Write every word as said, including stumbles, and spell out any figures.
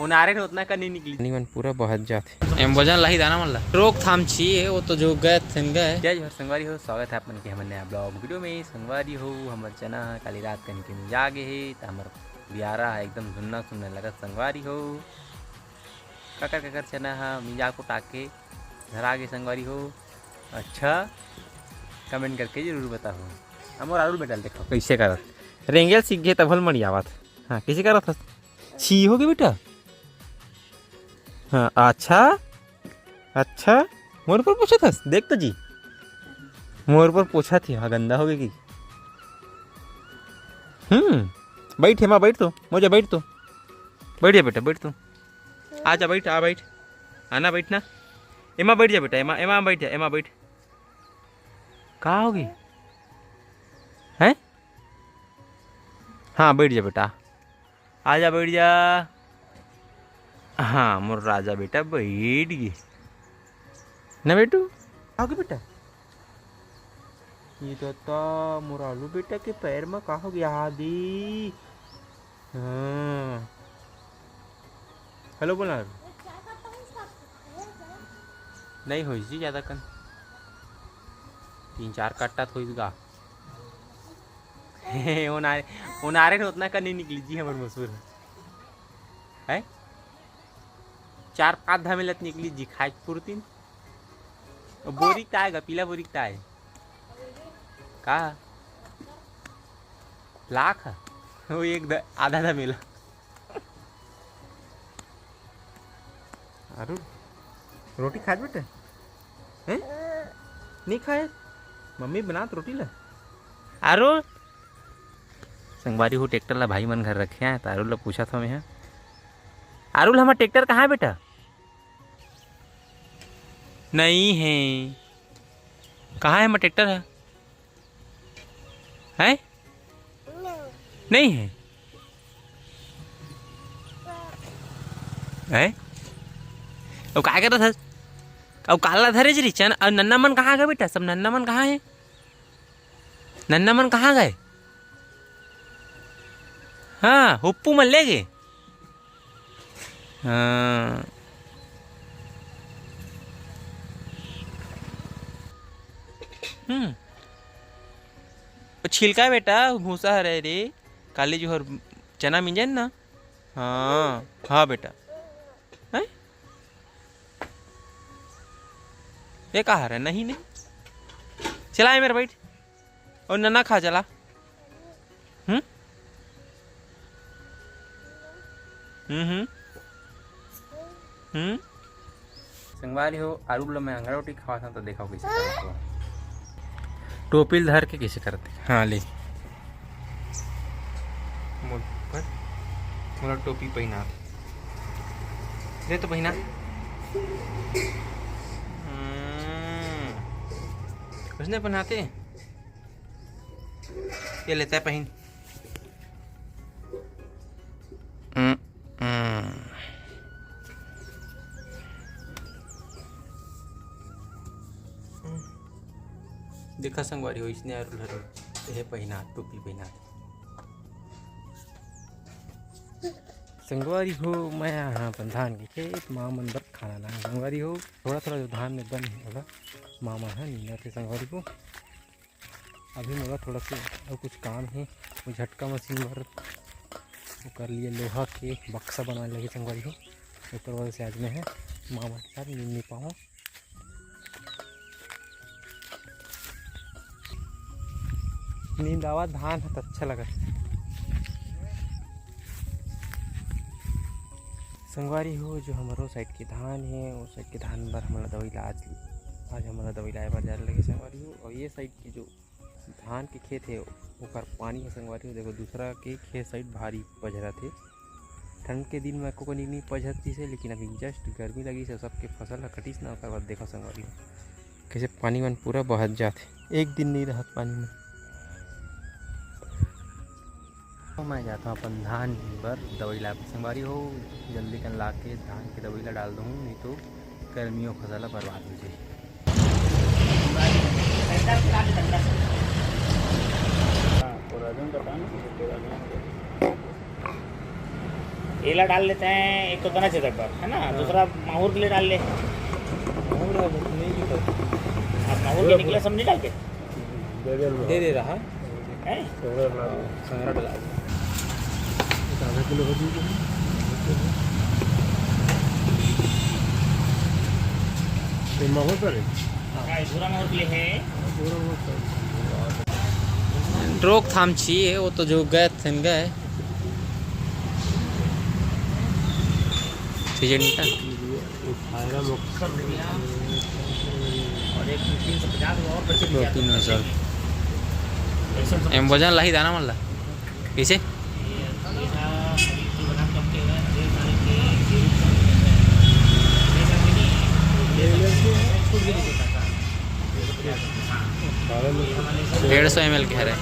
उनारे न उतना का नहीं निकली। पानी मन पूरा बहत जाथे। एम वजन लाही दाना मन ला। रोकथाम छी हे, वो तो जो गए थे गए। जय जोहार संगवारी हो, स्वागत है आप मन के हमर नया ब्लॉग वीडियो में। संगवारी हो, हमर चना ह काली रात कन के मिंजा गे हे, त हमर बियारा ह एकदम सुन्ना सुन्ना लगत संगवारी हो। ककर ककर चना ह मिंजा को टाके धरा गे संगवारी हो। अच्छा, कमेंट करके जरूर बताओ। हमर आलू बेटा ल देखो कैसे करत, रेंगेल सीख गे तभल मड़ियावत। हाँ, कैसे करत हस? छी हो गे बेटा। हाँ, अच्छा, अच्छा, मोर ऊपर पूछत हस? देख तो जी, मोर ऊपर पूछत ही, हाँ, गंदा हो गे कि? हम्म, बैठ, एमा बैठ तो, मोजा बैठ तो, बैठ जा बेटा, बैठ तो, आ जा, बैठ, आ बैठ, आना बैठ ना, एमा बैठ जा बेटा, एमा, एमा बैठ जा, एमा बैठ। का हो गे? हैं? हाँ, बैठ जा बेटा, आ जा, बैठ जा। हाँ, मोर राजा बेटा बैठ गे ना बेटू। आ गे बेटा। ये तो, तो मोर आलू बेटा के पैर में का हो गया आदि? हाँ। हेलो बोला। नहीं होइस जी ज्यादा कन, तीन चार कट्टा तो होइस गा। उनारे, उनारे न उतना कन नहीं निकली जी हमर मसूर है। चार पाँच धामेलत निकली जी खाए के पुरतिन। वो बोरी का आएगा, पीला बोरी का आए का? लाख है। वो एक ध-, आधा धामेला। अरुण, रोटी खाए बेटे? हैं? नहीं खाए? मम्मी बनात रोटी ला। अरुण, संगवारी हो, ट्रैक्टर ला भाई मन घर रखे हैं, त अरुण ला पूछत हव मैं ह। अरुण, हमर ट्रैक्टर कहाँ है बेटा? नहीं है। कहाँ है हमर ट्रैक्टर ह? हैं? नहीं है। हैं? अब का करत हस? अब काला धरे जी रिचन, अब नन्ना मन कहाँ गए बेटा? सब नन्ना मन कहाँ है? नन्ना मन कहाँ गए? हाँ, हुप्पू मन ले गे। हाँ। हम्म। वो छिलका बेटा, भूसा हरे रे। काली जो हर चना मिंजन ना। हाँ, हाँ बेटा। हैं? ये कहाँ रहे? नहीं, नहीं। चला, ए मेर बैठ। और नन्ना खा चला। हम्म? हम्म, हम्म। हम्म? संगवारी हो, आलू ल मैं अंगरा रोटी खवाथंव, तो देखो कैसे करत हो। टोपी ल धर के कैसे करते। हाँ, ले। मोर पर, मोला टोपी पहिना। दे तो पहिना। हम्म। उसने पहनाते? ये लेता है पहिन। हम्म, हम्म। देखा संगवारी हो, इसने यार लहर, ये पहिना, टोपी पहिना। संगवारी हो, मैं यहाँ अपन धान के खेत, माँ मन बर खाना लाना। संगवारी हो, थोड़ा थोड़ा जो धान में बन है, ओला माँ मन ह नींदत हे संगवारी हो। अभी मोला थोड़ा से अउ कुछ काम हे, वो झटका मशीन बर ओकर लिए लोहा के बक्सा बनाए लगे संगवारी हो। ओकर वजह से आज मैं ह मामा के साथ नींद नहीं पाऊँ। नींद आवा, धान ह त अच्छा लगत। संगवारी हो, जो हमरो साइड के धान हे, वो साइड के धान बर हमला दवाई ला आज, आज हमला दवाई लाए बर जाए लगे संगवारी हो। और ये साइड के जो धान के खेत हे, ओकर पानी हे संगवारी हो। देखो, दूसरा के खेत साइड भारी पझरत हे। ठंड के दिन में एको कनी नहीं पझरत हे, लेकिन अभी just गर्मी लगी से सबके फसल ह कटिस ना, ओकर बाद देखो संगवारी हो, कैसे पानी मन पूरा बहत जात हे, एक दिन नहीं रहत पानी में। तो मैं जाता हूँ अपन धान बर दवाई ला संगवारी हो, जल्दी कन ला के धान के दवाई ला डाल दूँ, नहीं तो गर्मियों फसल बर्बाद हो जाए। एला डाल लेते हैं, एक तो दना छेदक बर, है ना? हाँ। दूसरा माहूर के लिए डाल ले। माहूर है, वो तो नहीं दिखा। आप माहूर के निकला सब नहीं डाल के? दे दे, दे दे रहा। हैं? संगरा डाल दे। आधा किलो हो गई। ये माहौर पर है? हाँ, पूरा माहौर के लिए है। रोकथाम चाहिए, वो तो जो गए थे, गए। सीजन का। अठारह में। और एक तीन सौ पचास और पच्चीस दो तीन हजार। एक सौ एम वजन लाही दाना मन ला। कैसे? डेढ़ सौ एम एल के हरे।